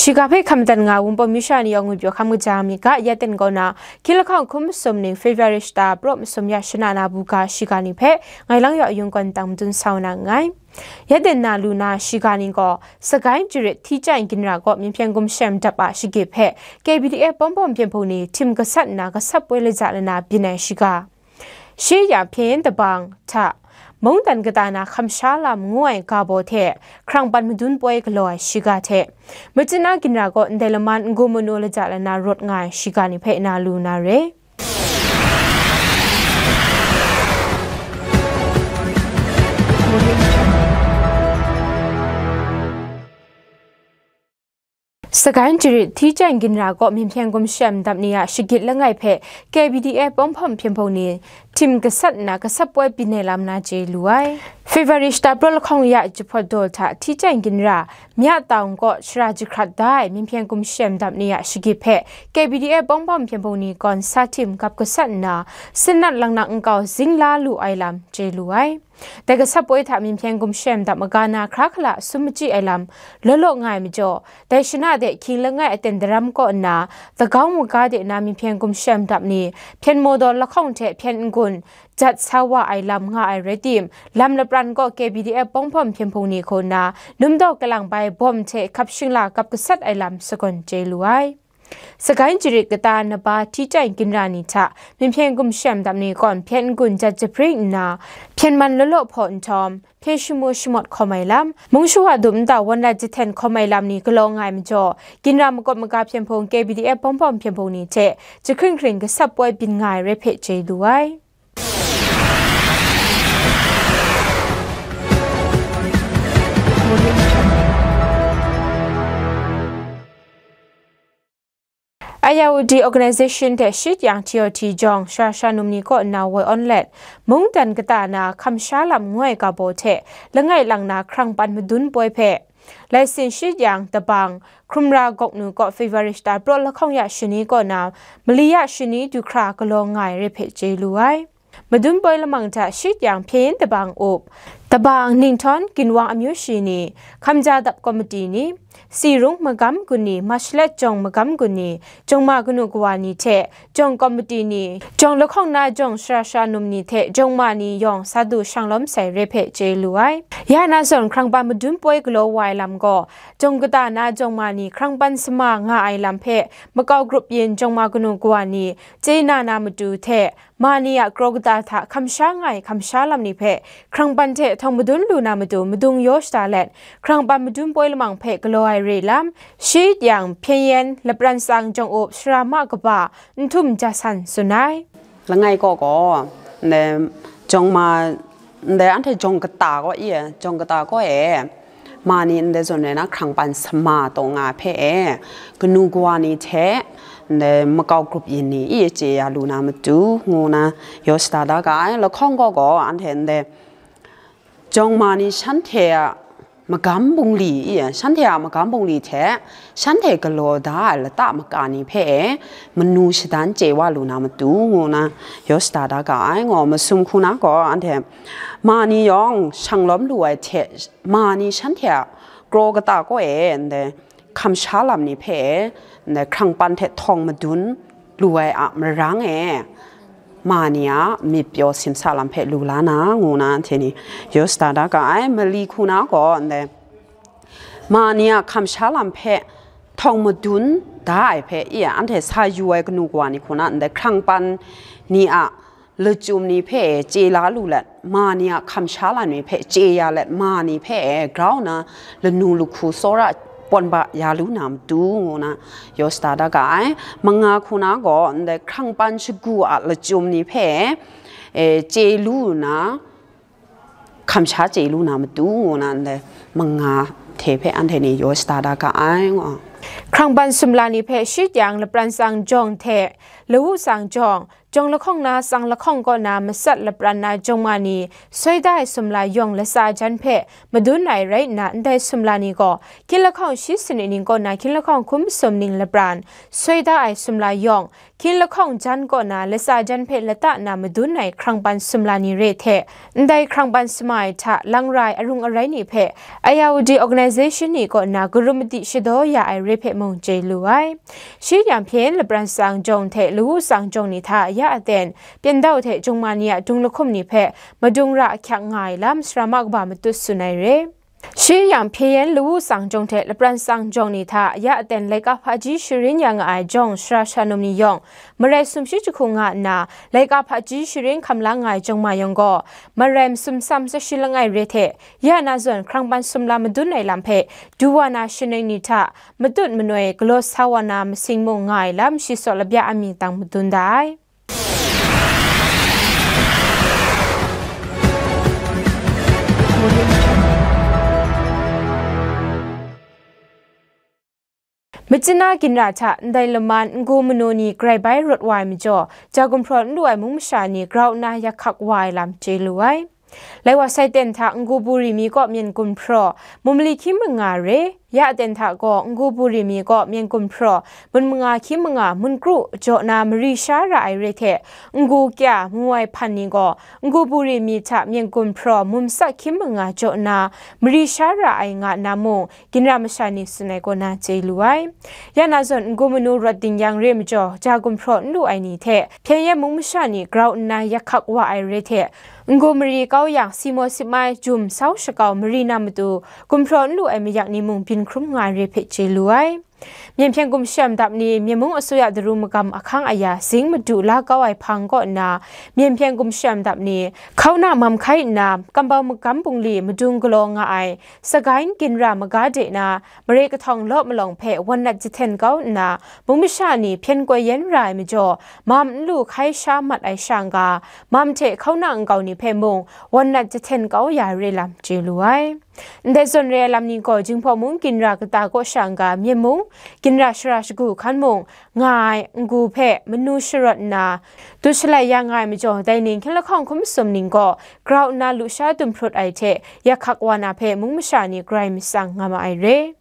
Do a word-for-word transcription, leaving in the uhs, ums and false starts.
Shiga hpe hkam madat nga Wunpawng masha ni yawng ngwipyaw hkam kaja mi ga, ya ten kaw na, hkying lahkawng hkum masum ning February shata praw masum ya shana na buga shiga ni hpe, ngai lang yaw yung gawn tang madun sa wa na nngai. Ya ten na lu na shiga ni gaw, Sagaing Jarit Hti Chyai Ginra kaw Myinhpyen Gumshem dap a shagit hpe, K B D F bawng bawm hpyen hpung ni htim gasat nna gasap poi laja lana byin ai shiga. Shi ya hpyen yin dabang hta, mungdan kata na hkam sha lam ngu ai ga baw hte, hkrang pan madun poi galaw ai shiga hte, Machyina Ginra kaw ndai laman n-gun manu laja lana rawt nga ai shiga ni hpe na lu na re. Sagaing Jarit Hti Chyai Ginra kaw Myinhpyen Gumshem dap ni a shagit langai hpe K B D F bawng bawm hpyen hpung ni htim gasat nna gasap poi byin ai lam na chye lu ai. February shata praw lahkawng ya jahpawt daw hta Hti Chyai Ginra Mya Tawng kaw shara jahkrat da ai Myinhpyen Gumshem dap ni a shagit hpe K B D F bawng bawm hpyen hpung ni gawn sa htim gap gasat nna, sinat langnak nkau zing la lu ai lam chye lu ai. Dai gasap poi hta Myinhpyen Gumshem dap maga na hkra hkala sum machyi ai lam law law nga ai majaw, dai shana de hkying langai aten daram kaw nna, Dagaung maga de na Myinhpyen Gumshem dap ni hpyen mawdaw lahkawng hte hpyen n-gun jat sa wa ai lam nga ai rai tim, lam lapran kaw K B D F bawng bawm hpyen hpung ni hku nna, numdaw kalang bai bawm hte hkap shingla gap gasat ai lam sagawn chye lu ai. Sagaing Jarit kata naba Hti Chyai Ginra ni hta Myinhpyen Gumshem dap ni gawn hpyen n-gun jat jahpring nna, hpyen man law law hpaw nhtawm, hpyen shamu shamawt hkawm ai lam, mung shawa dum nta wan lat jahten hkawm ai lam ni galaw nga ai majaw, Ginra makawp maga hpyen hpung K B D F bawng bawm hpyen hpung ni hte jahkring hkring gasap poi byin nga ai rai hpe chye lu ai. Ayawudi Organization hte Shityang T O T jawng shara sha num ni kaw nna woi awn let, mungdan kata na hkam sha lam ngu ai ga baw hte langai lang na hkrang pan madun poi hpe, Laisin Shityang Dabang Hkrumra Gawknu kaw February shata praw lahkawng ya shani kaw na mali ya shani du hkra galaw nga ai rai hpe chye lu ai. Madun poi lamang hta Shityang Hpyen Yin Dabang Up, Dabang Ninghtawng Ginwang amyu shi ni, Hkamja Dap Komiti ni, Sirung Magam Gun ni, Mashlet Jawng Magam Gun ni, Jawng ma kanu kawa ni hte, Jawng Komiti ni, Jawng lahkawng na Jawng shara sha num ni hte Jawng ma ni yawng sa du shang lawm sai re hpe chye lu ai. Ya na zawn hkrang ban madun poi galaw wa ai lam gaw, Jawng kata na Jawng ma ni hkrang ban sama nga ai lam hpe, makau grup yin Jawng ma kanu kawa ni chye na na matu hte, ma ni a kraw kata hta hkam sha nga ai hkam sha lam ni hpe hkrang ban hte htawng madun lu na matu madung yaw shada let, hkrang ban madun poi lamang hpe galaw ai re lam, Shityang Hpyen Yin Lapran Tsang Jawng Up Sara Ma Kaba Nhtum Jasan tsun ai. Langai kaw gaw, ndai jawng ma, ndai anhte jawng kata kaw e, jawng kata kaw e, ma ni ndai zawn rai na hkrang ban sama taw nga hpe e, kanu kawa ni hte ndai makau grup yin ni e chye ya lu na matu ngu na yaw shada da ga ai. Lahkawng kaw gaw anhte ndai jawng ma ni shanhte a magam bungli e, shanhte a magam bungli hte shanhte galaw da ai lata maka ni hpe e, manu shadan chye wa lu na matu ngu na yaw shada da ga ai. Ngaw masum hku na gaw anhte ma ni yawng shang lawm lu ai hte, ma ni shanhte a kraw kata kaw e ndai hkam sha lam ni hpe ndai hkrang pan hte htawng madun lu ai a marang e, ma ni a myit pyaw simsa lam hpe lu la na, ngu na anhte ni yaw shada da ga ai. Mali hku na gaw ndai ma ni a hkam sha lam hpe htawng madun da ai hpe, i, anhte sa yu ai kanu kawa ni hku na ndai hkrang pan ni a lachyum ni hpe chye la lu let, ma ni a hkam sha lam ni hpe chye ya let, ma ni hpe grau na lanu lahku tsawra pawn ba ya lu na matu ngu na yaw shada da ga ai. Manga hku na gaw ndai hkrang pan shagu a lachyum ni hpe, e, chye lu na, hkam sha chye lu na matu ngu na ndai manga hte hpe anhte ni yaw shada da ga ai ngaw. Hkrang ban sumla ni hpe Shityang Lapran Tsang Jawng hte Lawu Tsang Jawng, Jawng lahkawng na tsang lahkawng kaw na matsat lapran na jawng ma ni soi da ai sumla yawng latsa jan hpe madun ai rai nna, ndai sumla ni gaw hkyin lahkawng shi sanit ning kaw na hkyin lahkawng hkum masum ning lapran soi da ai sumla yawng, hkyin lahkawng jan kaw na latsa jan hpe lata na madun ai hkrangban sumla ni re hte, ndai hkrangban sumla ai hta lang ra ai arung arai ni hpe Ayahudi Organization ni kaw na karum madi shadaw ya ai re hpe mung chye lu ai. Shi yang hpyen lapran tsang jawng hte lawu tsang jawng ni hta ya aten, pyendau hte jungma ni a dung lahkum ni hpe madung ra ahkyak nga ai lam Sara ma kaba matut tsun ai re. Shi yang hpyen lawu tsang jawng hte lapran tsang jawng ni hta ya aten laika hpaji sharin ya nga ai jawng sara shanum ni yawng, marai sumshi jahku nga nna, laika hpaji sharin hkam la nga ai jawng ma yawng gaw, marai masum sam tsashi langai re hte, ya na zawn hkrangban sumla madun ai lam hpe du wa na shanoi ni hta matut manoi galaw sa wa na masing mung nga ai lam shi saw labya a mi tang madun da ai. Machyin na ginra hta ndai laman n-gu manu ni grai bai rawt wa ai majaw, ja gumhpraw n lu ai mung masha ni grau nna yak hkak wa ai lam chye lu ai. Lai wa Saiten hta n-gu buri mi kaw myen gumhpraw, mun mali hkying manga re, ya aten hta gaw n-gu buri mi kaw myen gumhpraw, mun manga hkying manga, mun kru jaw na mari sha ra ai re hte, n-gu kya, mu ai hpan ni gaw n-gu buri mi hta myen gumhpraw, mun masak hkying manga jaw na mari sha ra ai nga nna mung, ginra masha ni tsun ai kaw na chye lu ai. Ya na zawn n-gu manu rawt ding yang re majaw, ja gumhpraw n lu ai ni hte, hpyen yen mung masha ni grau nna yak hkak wa ai re hte, n-gu mari kau yang, si maw si mai, jum sau shakau mari na matu, gumhpraw n lu ai mayak ni mung byin hkrum nga ai re hpe chye lu ai. Myen hpyen gumshem dap ni, Myen mung asuya daru magam ahkang aya zing madu la kau ai hpang kaw nna, myen hpyen gumshem dap ni, hkauna mam hkai nna, kambau magam bungli madung galaw nga ai, Sagain ginra maga de na, mare kahtawng law malawng hpe wan nat jahten kau nna, mung masha ni hpyen koi yen ra ai majaw, mam n lu hkai sha mat ai sha n-ga, mam hte hkauna nkau ni hpe mung wan nat jahten kau ya ai re lam chye lu ai. Ndai zawn re ai lam ni gaw, Jinghpaw mung ginra kata kaw sha n-ga, Myen mung ginra shara shagu hkan mung nga ai n-gu hpe manu sharawt nna, dut shalai ya nga ai majaw, dai ning hkyen lahkawng hkum masum ning gaw grau nna lusha dum hprut ai hte, yak hkak wa na hpe mung masha ni grai matsang nga ma ai re.